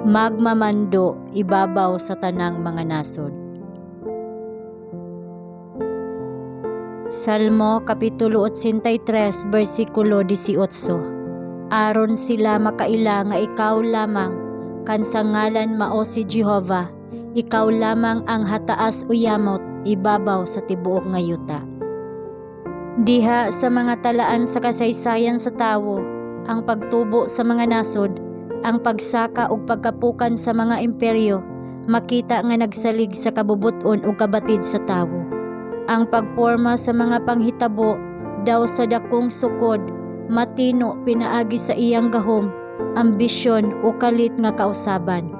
Magmamando ibabaw sa tanang mga nasod. Salmo Kapitulo 83 bersikulo 18. Aron sila makaila nga ikaw lamang kan sa ngalan mao si Jehova, ikaw lamang ang hataas o yamot ibabaw sa tibuok nga yuta. Diha sa mga talaan sa kasaysayan sa tawo, ang pagtubo sa mga nasod, ang pagsaka ug pagkapukan sa mga imperyo, makita nga nagsalig sa kabubut-on ug kabatid sa tawo. Ang pagporma sa mga panghitabo daw sa dakong sukod, matino pinaagi sa iyang gahom, ambisyon o kalit nga kausaban.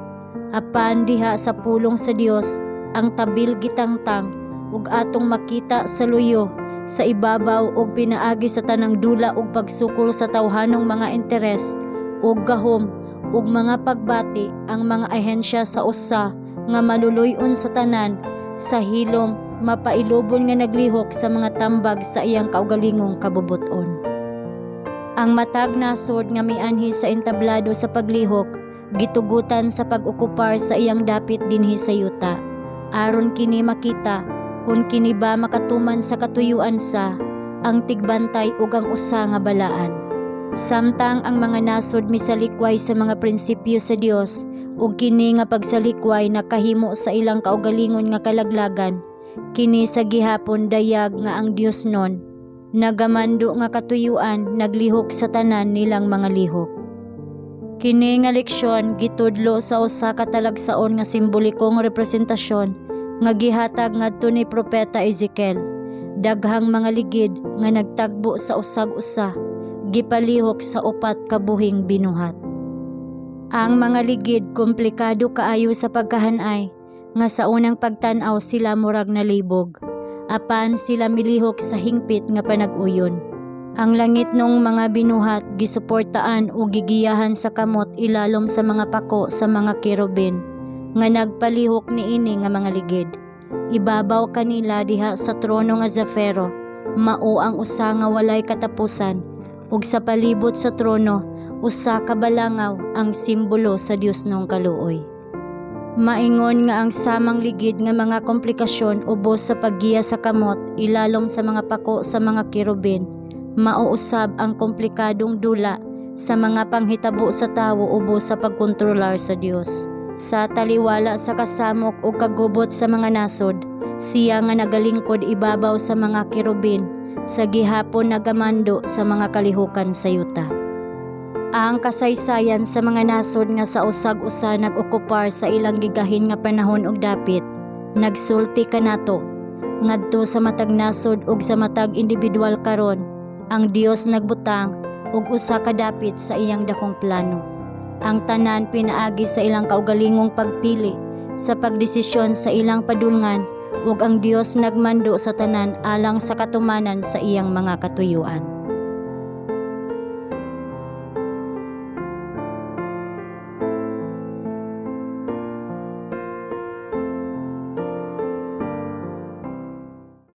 Apan diha sa pulong sa Dios, ang tabil gitangtang ug atong makita sa luyo sa ibabaw ug pinaagi sa tanang dula ug pagsukol sa tawhanong mga interes ug gahom ug mga pagbati ang mga ahensya sa usa nga maluluy-on sa tanan sa hilom mapailubon nga naglihok sa mga tambag sa iyang kaugalingong kabubut-on. Ang matag nasod nga mianhi sa entablado sa paglihok gitugutan sa pag-okupar sa iyang dapit dinhi sa yuta. Aron kini makita kung kini ba makatuman sa katuyuan sa ang tigbantay ug ang usa nga balaan. Samtang ang mga nasod misalikway sa mga prinsipyo sa Dios ug kini nga pagsalikway nakahimo sa ilang kaugalingon nga kalaglagan, kini sa gihapon dayag nga ang Dios nun nagamando nga katuyuan naglihok sa tanan nilang mga lihok. Kini nga leksyon gitudlo sa usa ka talagsaon nga simbolikong representasyon nga gihatag ngadto ni Propeta Ezekiel. Daghang mga ligid nga nagtagbo sa usag usa gipalihok sa upat ka buhing binuhat. Ang mga ligid komplikado kaayo sa pagkahanay nga sa unang pagtan-aw sila murag nalibog. Apan sila milihok sa hingpit nga panag-uyon. Ang langitnong mga binuhat gisuportaan o gigiyahan sa kamot ilalom sa mga pako sa mga kerubin nga nagpalihok niini nga mga ligid. Ibabaw kanila diha sa trono nga zafiro, mao ang usa nga walay katapusan, ug sa palibot sa trono usa ka balangaw, ang simbolo sa Diosnong kaluoy. Maingon nga ang samang ligid nga mga komplikasyon ubos sa paggiya sa kamot ilalom sa mga pako sa mga kerubin, mao usab ang komplikadong dula sa mga panghitabo sa tawo ubos sa pagkontrolar sa Dios. Sa taliwala sa kasamok ug kagubot sa mga nasod, siya nga nagalingkod ibabaw sa mga kerubin sa gihapon nagamando sa mga kalihukan sa yuta. Ang kasaysayan sa mga nasod nga sa usag-usa nag-okupar sa ilang gigahin nga panahon ug dapit, nagsulti kanato ngadto sa matag nasod ug sa matag individual karon, ang Dios nagbutang og usa ka dapit sa iyang dakong plano. Ang tanan pinaagi sa ilang kaugalingong pagpili sa pagdesisyon sa ilang padulngan, ug ang Dios nagmando sa tanan alang sa katumanan sa iyang mga katuyuan.